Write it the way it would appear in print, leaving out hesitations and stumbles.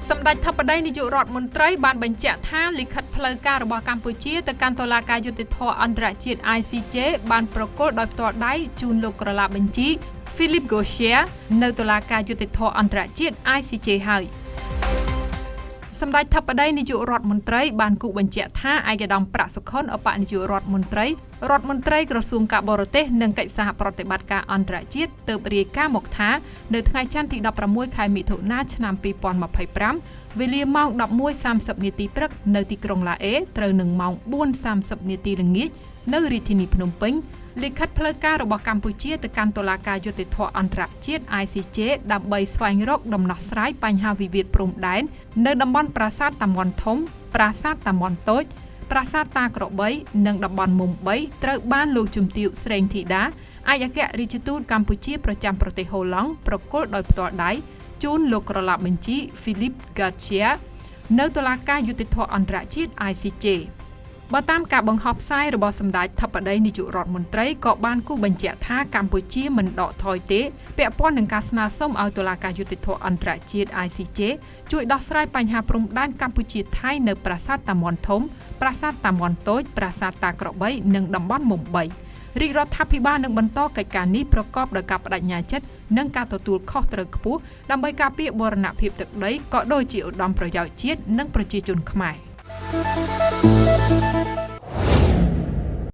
សម្ដេចធិបតីនាយករដ្ឋមន្ត្រីបានបញ្ជាក់ថាលិខិតផ្លូវការរបស់កម្ពុជាទៅកាន់តុលាការយុត្តិធម៌អន្តរជាតិ ICJ បានប្រគល់ដោយផ្ទាល់ដៃជូនលោកក្រឡាបញ្ជី Philippe Gautier នៅតុលាការយុត្តិធម៌អន្តរជាតិ ICJ ហើយ។ សម្ដេចធិបតីនាយករដ្ឋមន្ត្រីបានគូបញ្ជាក់ថាឯកឧត្តមប្រាក់សុខុនឧបនាយករដ្ឋមន្ត្រីរដ្ឋមន្ត្រីក្រសួងការបរទេសនិងកិច្ចសហប្រតិបត្តិការអន្តរជាតិទើបរាយការណ៍មកថានៅថ្ងៃច័ន្ទទី16ខែមិថុនាឆ្នាំ2025វេលាម៉ោង11:30នាទីព្រឹកនៅទីក្រុងឡាអេត្រូវនឹងម៉ោង4:30នាទីល្ងាចនៅរាជធានីភ្នំពេញលិខិតផ្លូវការរបស់កម្ពុជាទៅកាន់តុលាការយុត្តិធម៌អន្តរជាតិ ICJ ដើម្បីស្វែងរកដំណោះស្រាយបញ្ហាវិវាទព្រំដែននៅតំបន់ប្រាសាទតាមាន់ធំប្រាសាទតាមាន់តូចប្រាសាទតាក្របីនិងតំបន់មុំ3ត្រូវបានលោកជំទាវស្រេងធីតាឯកអគ្គរដ្ឋទូតកម្ពុជាប្រចាំប្រទេសហូឡង់ប្រគល់ដោយផ្ទាល់ដៃជូនលោកក្រឡាបញ្ជី Philippe Gautier នៅតុលាការយុត្តិធម៌អន្តរជាតិ ICJ បើតាមការបង្ហោះផ្សាយរបស់សម្ដេចធិបតីនាយករដ្ឋមន្ត្រីក៏បានគូសបញ្ជាក់ថាកម្ពុជាមិនដកថយទេពាក់ព័ន្ធនឹងការស្នើសុំឲ្យតុលាការយុត្តិធម៌អន្តរជាតិ ICJ ជួយដោះស្រាយបញ្ហាព្រំដែនកម្ពុជាថៃនៅប្រាសាទតាមាន់ធំប្រាសាទតាមាន់តូចប្រាសាទតាក្របីនិងតំបន់មុំ3រាជរដ្ឋាភិបាលនឹងបន្តកិច្ចការនេះប្រកបដោយការបដិញ្ញាចិត្តនិងការទទួលខុសត្រូវខ្ពស់ដើម្បីការពារបូរណភាពទឹកដីក៏ដូចជាឧត្តមប្រយោជន៍ជាតិនិងប្រជាជនខ្មែរ។